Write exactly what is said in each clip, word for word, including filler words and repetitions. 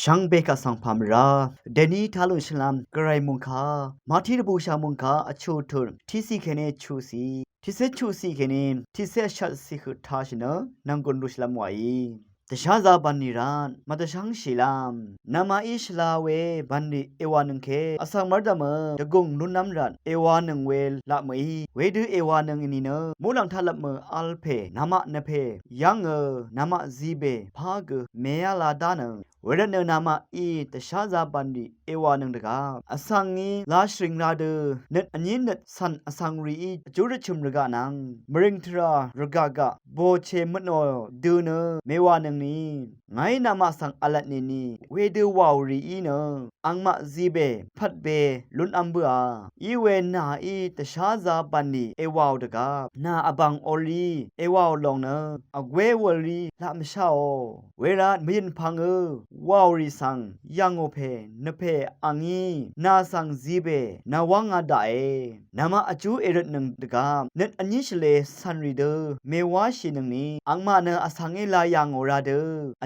Shvngbe kaq svng pà mvrá dèní taq lún shvlv́m gvray mungkà Mati dvbùshà mungkà vchuq tut tiqciq kèní chuqciq, tiqcé chuqciq kèní tiqcé vshvtciq høq taq shì nø nv̀nggùn lú shvlv́m wàí. Dvsházā bv̀nlì rvt mvdvshv́ngshìlv́m, namaqí shvla we bv̀nlì èwànøng ke vsvng mv́rdv̀mø dvgùng lúnlv́m rvt èwànøng we laq mø̀í. Wedø èwànøng nìnø muqlàng taq lvpmø v̄l pè namaq nvpè yv́ngø namaq zibè pá gø mèá la dánøng. Wervtnø namaqí dvsházā bv̀nlì èwànøng dvgvp vsvng ngí la shvrìng ra dø nøt vní nøt cv̀n vsvng rìí vjú rvchø̀m rvgaq nvng mvrìng tvrà rvgaq gaq bòche møtnò dø nø mèwànøngni. Ngàí namaq svng v̄lvt nìni wedø wàò rìí nø angmaq zibè pvtbe lúnv́m bǿà. Iwe nàí dvsházā bv̀nlì èwàò dvgvp nà vbàng olí èwàò lòng nø vgwé wølí laq mvsháò. Wervt mvyø̀n pvngø wàò rì svng yv̀ngò pè nvpè angí nà svng zibè nàwá ngā daqe. Namaq vjú èrøtnøng dvgvp nøt vní shvlē cv̀n rì dø mèwáshìnøngni angmaq nø vsvng í la yà ngò ra dø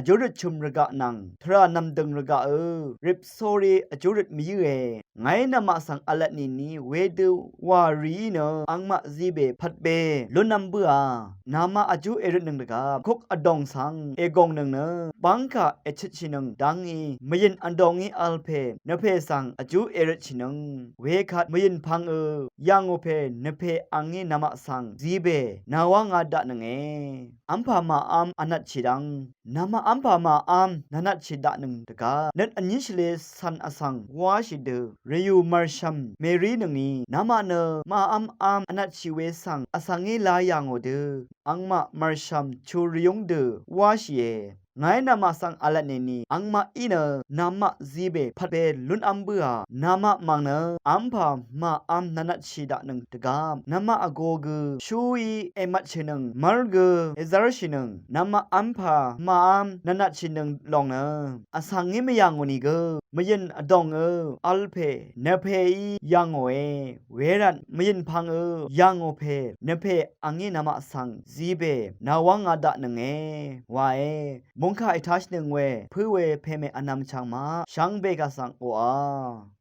vjú røtchø̀m rvgaq nvng tvrà nv̀mdø̀ng rvgaqø ripsórí vjú røt mvyǿe. Ngàí namaq svng v̄lvt nìni wedø wà rìí nø angmaq zibè pvtbe lúnv́m bǿà. Namaq vjú èrøtnøng dvgvp kuk vdòng svng ègòngnøng nø bv́ngkà èchøtshìnøng dv́ngí mvyø̀n vdòngí v̄l pè nvpè svng vjú èrøtshìnøng. Wekvt mvyø̀n pvngø yà ngò pè nvpè angí namaq svng zibè nàwá ngā daqnønge. V́mpà màv́m vnvtshì dv́ng namaq v́mpà màv́m nvnvtshì daqnøng dvgvp nøt vní shvlē cv̀n vsvng wáshì dø rvyù mv̀rshv̀m mèrinøngni namaq nø màv́mv́m vnvtshì we svng vsvng í la yà ngò dø angmaq mv̀rshv̀m chu rvyúng dø wáshìe. Ngàí namaq svng v̄lvt nìni angmaqí nø namaq zibè pvtbe lúnv́m bǿà. Namaq mv̀ng nø v́mpà màv́m nvnvtshì daqnøng dvgvp namaq vgō gø shúí èmvtshìnøng mv́l gø èzv́rshìnøng. Namaq v́mpà màv́m nvnvtshìnøng lòng nø vsvng í mvyà ngò nìgø mvyø̀n vdòngø v̄l pè nvpèí yà ngòe. Wervt mvyø̀n pvngø yà ngò pè nvpè angí namaq svng zibè nàwá ngā daqnønge wae. Mungkà ètashìnøng we pǿ we pèmè vnvm chvng maq shvngbe kaq svng oqà